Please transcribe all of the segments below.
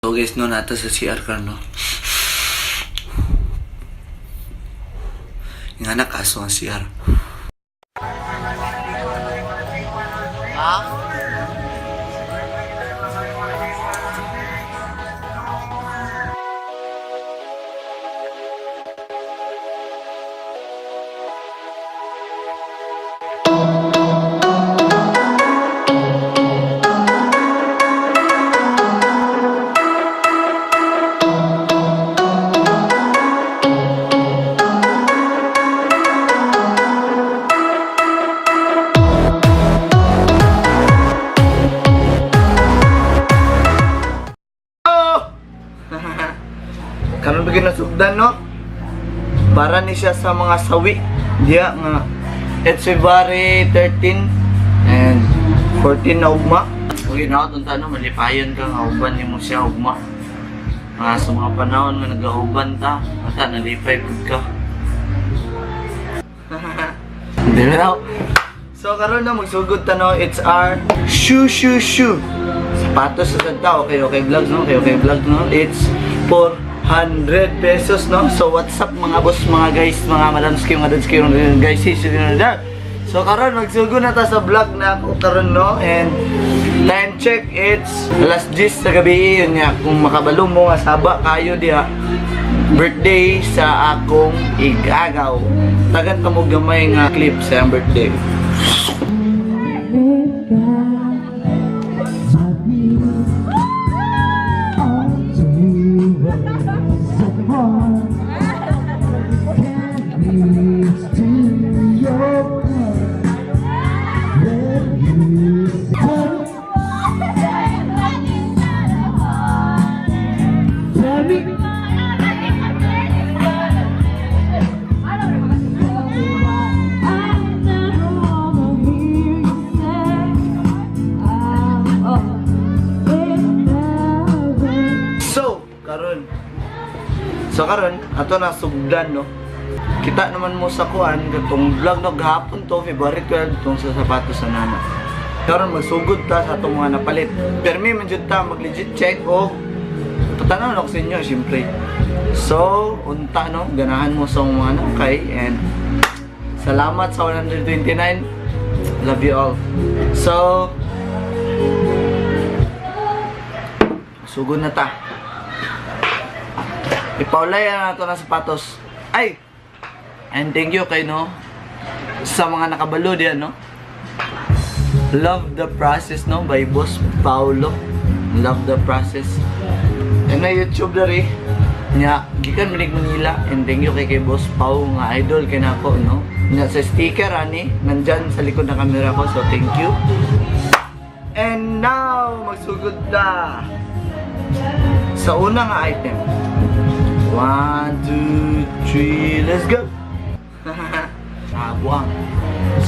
So guys, no, nata sa CR ka, no? Yung anak, aso ang CR. Ha? Karon ba ginasugdan, no? Para ni siya sa mga sawi. Diya nga it's February 13 and 14 na ugma. Okay na ako no, malipayon ka nga uban nimo siya ugma. Nga sa mga panahon nga nagauban ta, ata nalipay pud ka. Hindi na daw. So karon na magsugod ta, no, it's our shoe shoe shoe. Sapatos sa tanta, okay okay vlogs, no, okay okay vlog, no. It's 400 pesos, no. So what's up mga boss, mga guys, mga madamski, mga dudski, mga guys, sis, there. So karon magsugod na ta sa vlog na ako karon, no, and time check, it's alas 10 sa gabi. Yun nga, kung makabalo mo nga saba kayo diha, birthday sa akong igagaw. Tagan ka mo gamay nga clip sa iyang birthday. So, karon. So karon, ato na sugdan, no. Kita naman mo sa kuan katong vlog, no, gahapon to February 12 tong sa sapatos sa nana. Karon magsugod ta sa atong mga napalit. Permi man jud ta mag legit check og patanaw na ko sa inyo syempre. So, unta, no, ganahan mo sa mga nakay and salamat sa 129. Love you all. So, sugod na ta. Ipaulay na nato ng sapatos. Ay! And thank you kay, no, sa mga nakabalo diyan, no. Love the process, no, by Boss Paulo. Love the process. And na YouTube dari. Nya, gikan manig Manila, and thank you kay Boss Pau nga idol kay nako, no. Nya sa sticker ani nandyan sa likod ng camera ko, so thank you. And now magsugod na sa una nga item. 1, 2, 3, let's go! Ah, buwang.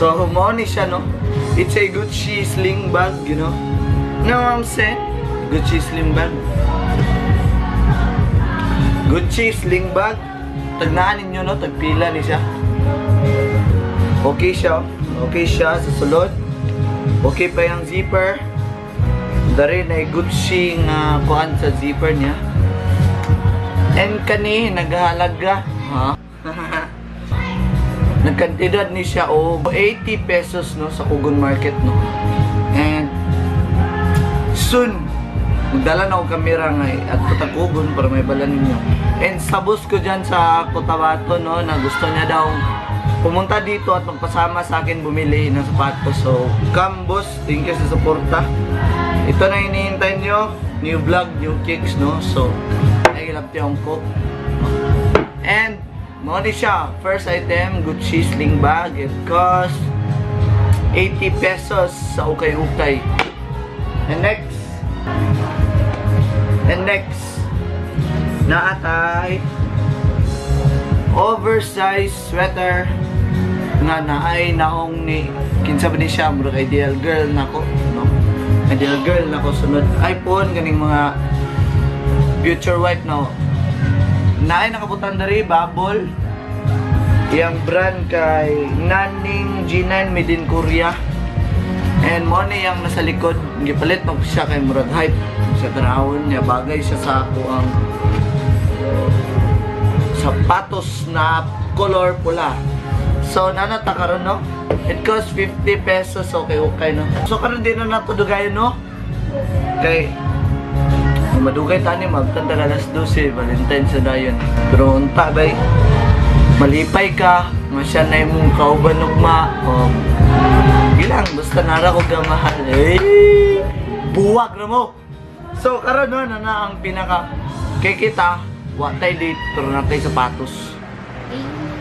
So, mao ni siya, no? It's a Gucci sling bag. Know what I'm saying? Gucci sling bag. Gucci sling bag. Tagnaan ninyo, no? Tagpila ni siya. Okay siya, oh. Okay siya sa sulod. Okay pa yung zipper. Dari na Gucci nga kuan sa zipper niya. And kani naghahalaga, ha? Nagkantidad ni siya og 80 pesos, no, sa Kugon Market, no. And soon magdala na og kamera nga at Kugon para may bala ninyo. And sa boss ko dyan sa Cotabato, no, na gusto niya daw pumunta dito at magpasama sa akin bumili ng sapatos. So, come boss, thank you sa suporta. Ito na hinihintay nyo, new vlog, new kicks, no. So, ay love ko. And mao ni siya, first item, Gucci sling bag. It cost 80 pesos sa ukay-ukay. And next, naatay oversized sweater nga naay naong ni kinsa ba ni siya, murag ideal girl nako, no? Ideal girl nako sunod iPhone ganing mga future wife, no. Naay nakabutan diri bubble. Iyang brand kay Naning G9 made in Korea. And mo ni yang nasa likod, gipalit mo siya kay murag hype. Sa tanawon niya, bagay siya sa ako ang sapatos na color pula. So, nanata karon, no? It costs 50 pesos. Okay, okay, no? So, karon di na nato dugayon, no? Kay, madugay tani, magtanda alas 12, Valentine's na dayon. Pero unta, bay, malipay ka, masya na imong kauban ugma, o, gilang, basta nara ko gamahal. Eh, buwag na mo! So, karon no, na ang pinaka, kay kita, wa tay date, pero natay sapatos.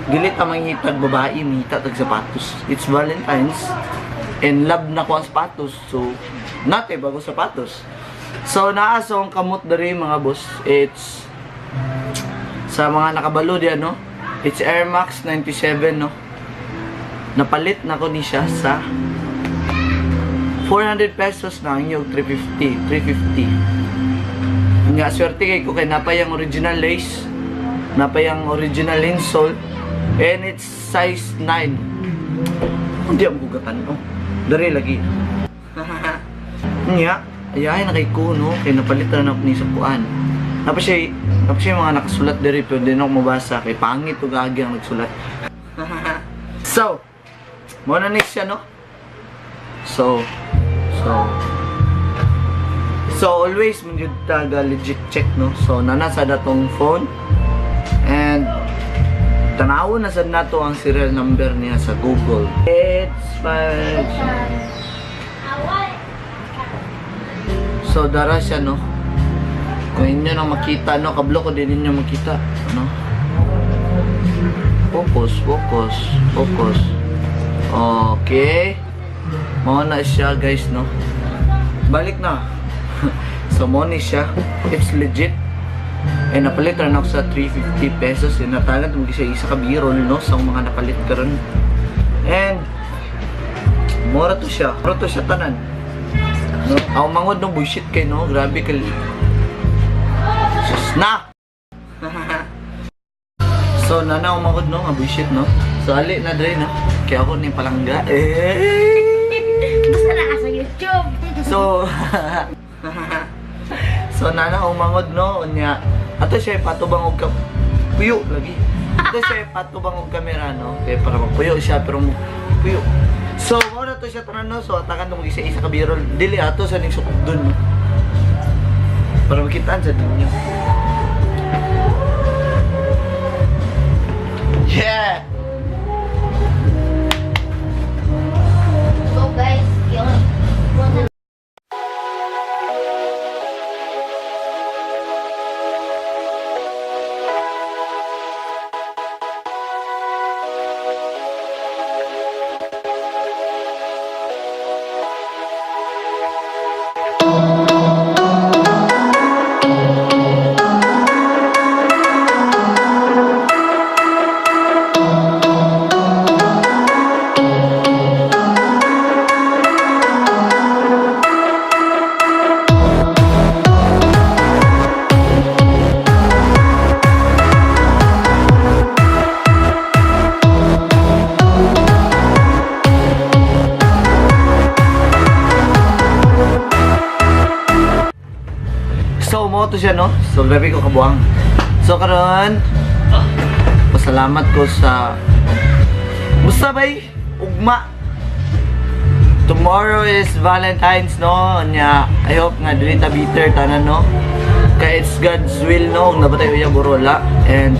Dili ta manghitag babae, mahita tag sapatos. It's Valentine's and love na ko ang sapatos. So, natay bago sapatos. So, naa sa akong kamot diri mga boss. It's sa mga nakabalo diyan, no? It's Air Max 97, no? Napalit na ko ni siya sa 400 pesos na ang inyong 350, 350. Nga swerte kay ko kay napay ang original lace, napay ang original insole. And it's size 9. Hindi ako gugatan, no? Dari lagi. Nya, ayahay na kay ko, no? Kay napalitan na ako ni sa kuan. Tapos siya yung mga nakasulat dari, pero di na ako mabasa. Kay pangit o gagi ang nagsulat. So, muna ni siya, no? So, always, mun yun taga legit check, no? So, nanasa na tong phone. And, tanaw na sad nato ang serial number niya sa Google. It's 5. So dara siya, no. Kung inyo nang makita, no, kablo ko din ninyo makita, no. Focus, focus, focus. Okay. Mao na siya, guys, no. Balik na. So mo ni siya. It's legit. Eh, napalit rin ako sa 350 pesos. Eh, natagan tumagi siya isa ka birol, no? Sa mga napalit karon. And, mura to siya. Mura to siya tanan. No? Ako mangod no, bullshit kay, no? Grabe ka. Sus na! So, nana, ako mangod, no? Nga bullshit, no? So, ali na, dre, no? Kaya ako ni palangga. Eh! Basta na ka sa YouTube. So, so nana umangod, no, unya. Ato siya patubang og puyo lagi. Ato siya patubang og kamera, no. Kay para magpuyo siya pero puyo. So mao na to siya tanan, no. So atakan tong isa-isa ka birol. Dili ato sa ning sukod dun, no. Para makitaan sa ninyo. Yeah. So guys, yun. So, mo to siya, no? So, grabe ko kabuang. So, karon, pasalamat ko sa basta bay, ugma. Tomorrow is Valentine's, no? Nya, I hope nga dili ta bitter tanan, no? Kay it's God's will, no? Kung nabatay uya borola. And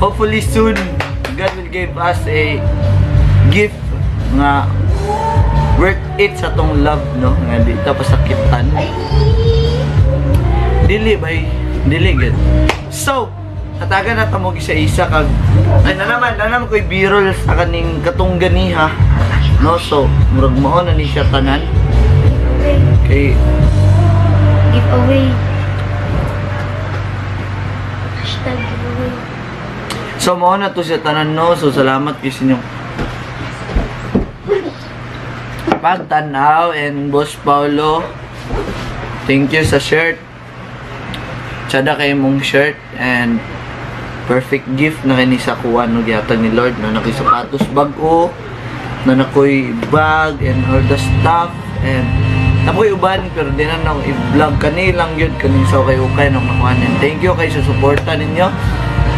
hopefully soon, God will give us a gift nga worth it sa tong love, no? Nga di ta pasakitan. Dili bay, dili gid. So, hatagan na ta mo isa-isa kag ay na naman koy birol sa kaning katunggan niha. No, so murag mao na ni siya tanan. Kay Giveaway. #giveaway. So mao na to siya tanan, no. So salamat kay sa inyong pagtanaw and Boss Paulo. Thank you sa shirt. Tsada kay mong shirt and perfect gift na kini sa kuan, no, gihatag ni Lord, no, nakoy sapatos bag-o, na nakoy bag and all the stuff and Napoy uban pero di na nang i-vlog kanilang yun kaning sa ukay-ukay nung nakuha. And thank you kay sa suporta ninyo.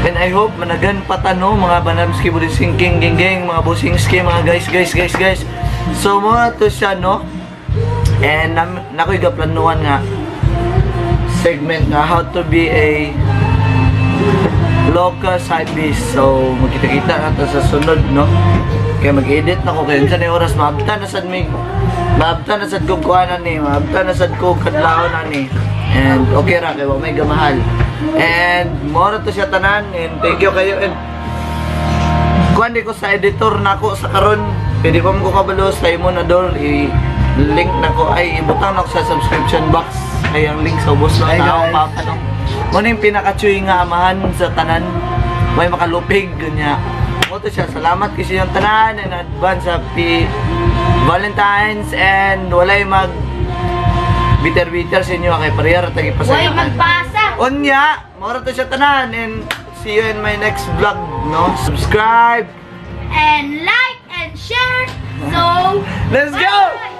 And I hope managan pa ta, no, mga Banamski Budising King Gang Gang, mga Busingski, mga guys, guys, guys, guys. So mga to siya, no? And nakoy gaplanuhan nga segment nga how to be a local hypebeast. So magkita-kita na to sa sunod, no? Kaya mag-edit na ko kaya unsa na oras maabtan na sad mi. Maabtan na sad ko kuhanan ni, maabtan na sad ko kadlawon na ni. And okay ra kay wa may gamahal. And mora to siya tanan and thank you kayo and kuan di ko sa editor nako sa karon. Pwede pa mo ko kabalo sa imo na dol, i-link na ko ay ibutang na ko sa subscription box ay ang link sa ubos lang Hi, na guys. papa, no. Mo na yung pinaka-chewy nga amahan sa tanan, may makalupig ganyan mo to siya. Salamat kasi yung tanan and advance happy Valentine's and walay mag bitter bitter sa inyo kay parehar tagi Huwag pasayahan. magpasa. Unya, mora to siya tanan and see you in my next vlog, no? Subscribe! And like and share. So, Let's go! bye!